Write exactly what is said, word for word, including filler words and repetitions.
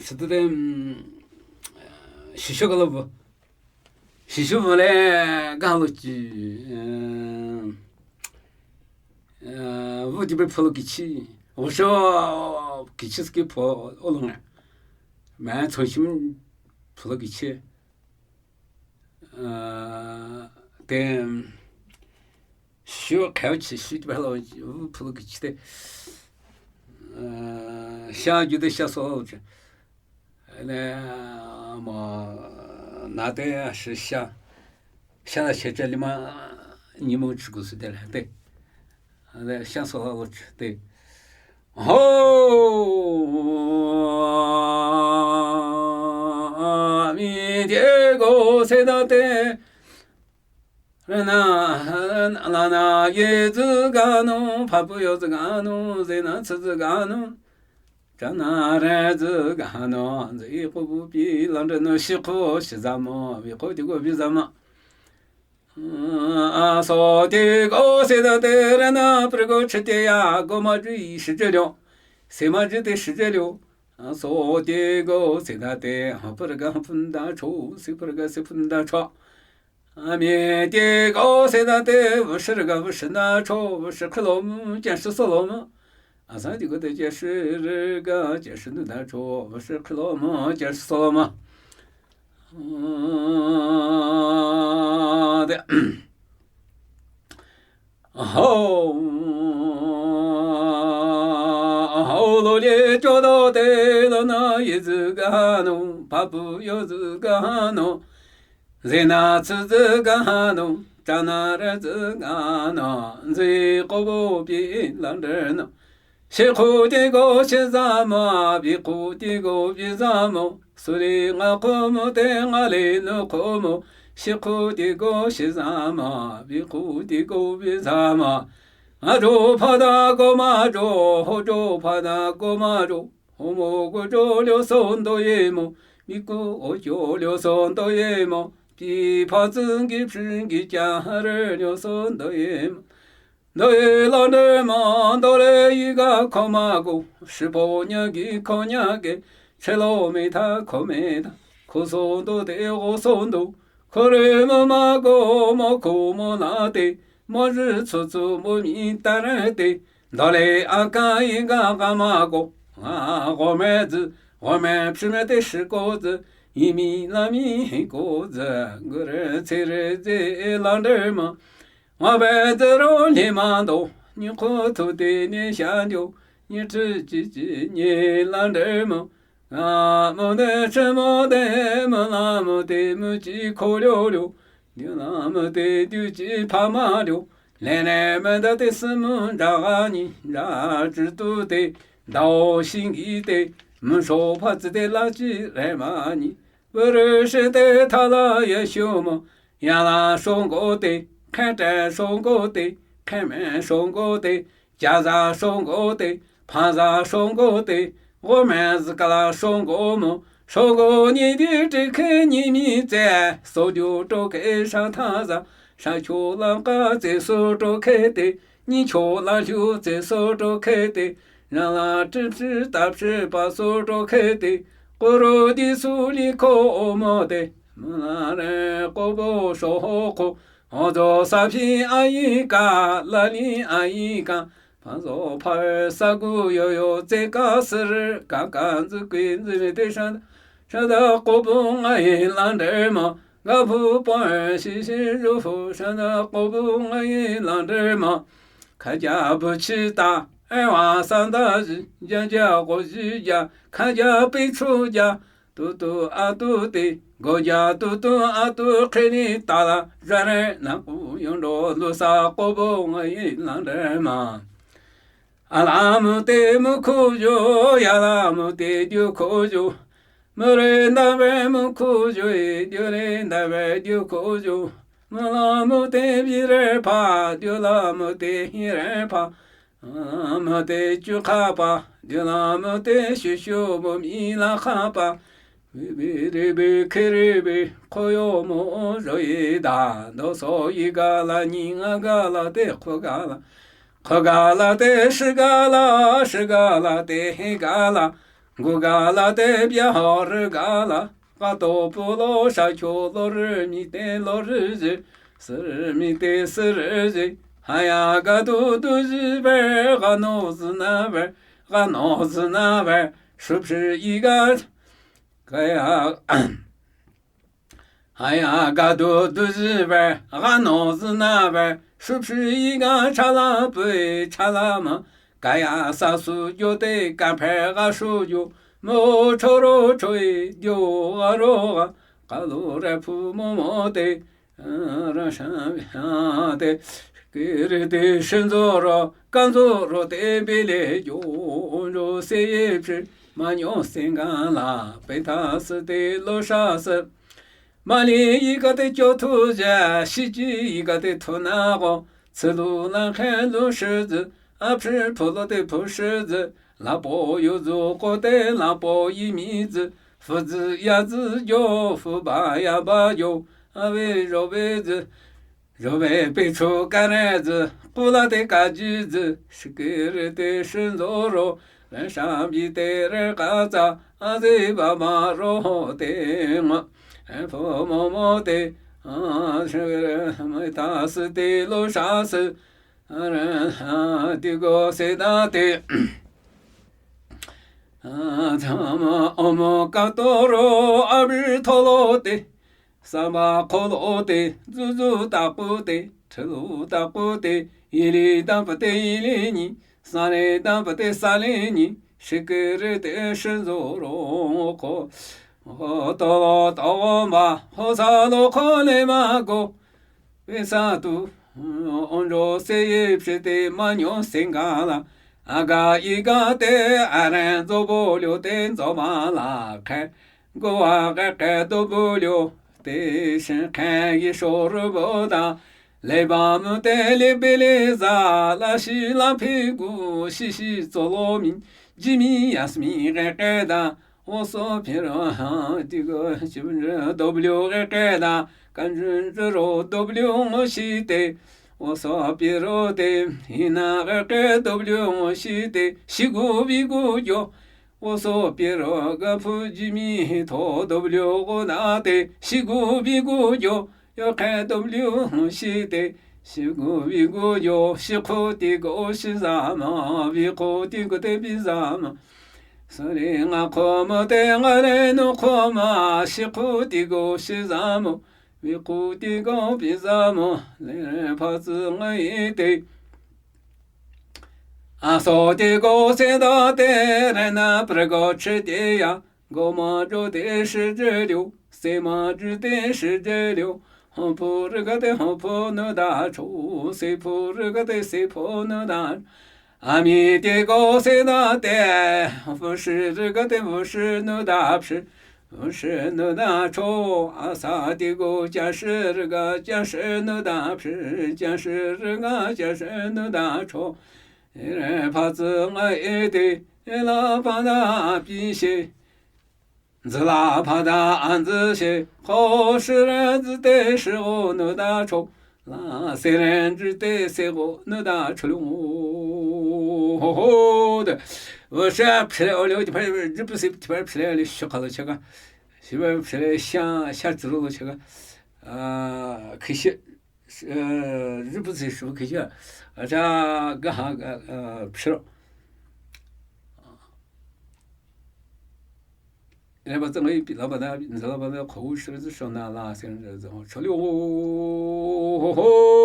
Tsütüte, shisho kalo bu. Shisho bu le, galo chi. Vu di be polo kichi. Osho kichi ski po olong. Ma choshim polo kichi. Te, shu khao chi shi ba lo, pulu ki chi te. Sha ju de sha so lo chi. Ne, ma, na te shi sha. Sha la che che li ma, ni mo chi gu su de la te. Sha so lo chi te. Ho, mi de go se da te. Re na, la na ye zi ga no, pa pu yo zi ga no, ze na ci zi ga no. Cha na re zi ga no, zi ko bu pi, la re no shi ko shi za mo, wi ko ti ko bi za ma. A so ti go se da te re na, pri go chi te ya, go ma ji shi je liu. Se ma ji te shi je liu. A so ti go se da te, ha pri ga pun da cho, se pri ga se pun da cho. A mi ti go se da te, vu shi ga vu shi da cho, vu shi khi lo mu, jia shi so lo mu. A sa ti go te jia shi ga, jia shi da cho, vu shi khi lo mu, jia shi so lo mu. Ho, ho lo le cho do te lo na ye zi ga no, pa pu yo zi ga no, ze na ci zi ga no, cha na re zi ga no, zi ko bo pi la de no. Shi khu ti go shi za ma, bi khu ti go bi za mo. Su li nga khu mo te nga li nu khu mo. Shi khu ti go shi za ma, bi khu ti go bi za ma. Nga jo pa da go ma jo, ho jo pa da go ma jo. Ho mo go jo liu so ndo ye mo. Mi ku o jo liu so ndo ye mo. Pi pa zi ngi phi ngi ja ha re liu so ndo ye mo. Ndo ye la de ma, ndo le yi ga ko ma go, shi po nya gi ko nya ge, che lo me ta ko me ta, ko so ndo de go so ndo, ko re ma ma go mo ko mo la de, mo ri cu cu mo mi ta re de, ndo le a ka yi ga ga ma go, a go me zi, go me phi me de shi go zi, yi mi la mi he go zi, gu re ce re ze la de ma. Nga be zi ro ni ma do, ni ko tu ti ni sha jo, ni chi chi chi ni la de mo. Nga mo de chi mo de mo la mo de mo chi ko liu liu. Diu la mo de diu chi pa ma liu. Le ne me da de si mo da ga ni, da chi tu de, dao xin gi de, mo sho pa zi de la chi re ma ni. Bürü shete tala ya shu mo, ya la shong go te, khe te shong go te, khe me shong go te, ja za shong go te, pa za shong go te, go me zi ka la shong go mo, shong go ni di ti khe ni mi ze, so ju to khe sha ta za, sha cho la ka ze so to khe te, ni cho la lhu ze so to khe te, Rang la chi chi ta chi pa so to khe te, ko ro di su li ko o mo te, mo la re ko bo sho ho ko, ho zo sa phi a yi ka, la li a yi ka, pa zo pa sa gu yo yo ze ka si ri, ka ka zi kui zi mi te sha, sha da ko bu nga yi la de ma, ga bu pa shi shi ru fu, sha da ko bu nga yi la de ma. Kha ja bu chi ta, e wa san da ji, ja ja go ji ja, kha ja pi chu ja, tu tu a tu ti, go ja tu tu a tu khe ni ta la, ja re na ku yong do lu sa ko bo nga yi na de ma. A la mu te mu ku ju, ya la mu te ju ku ju. Mu re nda ve mu ku ju, i ju re nda ve ju ku ju. Mu la mu te bi re pa, ju la mu te hi re pa. Mu te ju kha pa, ju la mu te shu shu mu mi la kha pa. Bi bi re bi ke re bi, ko yo mo zo yi da, do so yi ga la, ni nga ga la, te ko ga la. Ko ga la te, shi ga la, shi ga la te, hi ga la. Gu ga la te bia ha rü ga la, ga to pu lo sha kyo lo rü mi te lo rü zi, sü rü mi te sü rü zi, ha ya ga du du zi ve, ga no zi na ve, ga no zi na ve, shu pshi i ga, ga ya, ha ya ga du du zi ve, ga no zi na ve, shu pshi i ga cha la pui cha la ma, ga ya sa su yo te, ga phe ga shu yo, mo cho ro cho i, yo ga ro ga, ga lu re pu mo mo te, ra sha ya te, ki re te shen zo ro, kan zo ro te bi le yo, ro se ye pshi, ma nyo se ga la, pe ta se te lo sha se. Mali i ga te kyo tu ja, shi ji i ga te tu na go, tsi lu la khe lu shi zi, a pshi pu lo te pu shi zi, la po yu zu ko te la po i mi zi, fu zi ya zi yo, fu ba ya ba yo, a ve yo ve zi, yo ve pe chu ka re zi, ku la te ka ji zi, shi ki re te shen zo ro, re sha bi te re ka za, a zi ba ba ro ho te ma. E fu mo mo te, a, shi re, me ta si te lo sha si, a re, a, ti go se da te. A, za ma o mo ka to ro, a bi to lo te. Sa ma ko lo te, zu zu ta ku te, chi lu ta ku te, i li ta pa te i li ni, sa le ta pa te sa le ni, shi ki re te shen zo ro ko. Ho to lo to wo ma, ho sa lo ko le ma go. Ve sa tu, on ro se ye pshi te ma nyo se ga la. A ga i ga te, a ren zo bo lyo te zo ma la khe. Go a khe khe do bo lyo te shen khe ye sho ro bo da. Le ba mu te le be le za, la shi la phi gu, shi shi zo lo mi. Ji mi ya si mi khe khe da. O so pi ro ha, ti go, shi bu ri, do bu liu ge ge da, kan jun zu ro, do bu liu ngo shi te. O so pi ro te, i na ge ge, do bu liu ngo shi te, shi gu bi gu yo. O so pi ro ga pu ji mi hi to, do bu liu go na te, shi gu bi gu yo. Yo khe do bu liu ngo shi te, shi gu bi gu yo, shi khu ti go shi za ma, bi khu ti go te bi za ma. Sari nga khoma te nga le no khoma, shi khu ti go shi za mo, bi khu ti go bi za mo, le re pha zi nga i te. A so ti go se da te, re na pre go che te ya, go ma jo te shi je liu, se ma ju te shi je liu, ho pu ri ga te ho pu nu da cho, se pu ri ga te se pu nu da. A mi ti go se da te, fu shi ri ga te fu shi nu da pshi, fu shi nu da cho, a sa ti go ja shi ri ga ja shi nu da pshi, ja shi ri ga ja shi nu da cho. E re pha zi nga e te, e la pha da pi she. Zi la pha da an zi she, kho shi re zi te shi go nu da cho. La se re zi te se go nu da cho lu. Ho ho de. Wo sha phi le o le, ti pha zi pu si ti pha phi le le shi ka lo cha ga. Shi ba phi le sha, sha zi lo cha ga. A, ki shi, e, zi pu si shi ki sha. A cha ga ha ga, e, phi lo. Leba zeng yi bi laba da, nze laba da, kou shi zi shou na la, sing zi zong, shou liu, ho, ho, ho.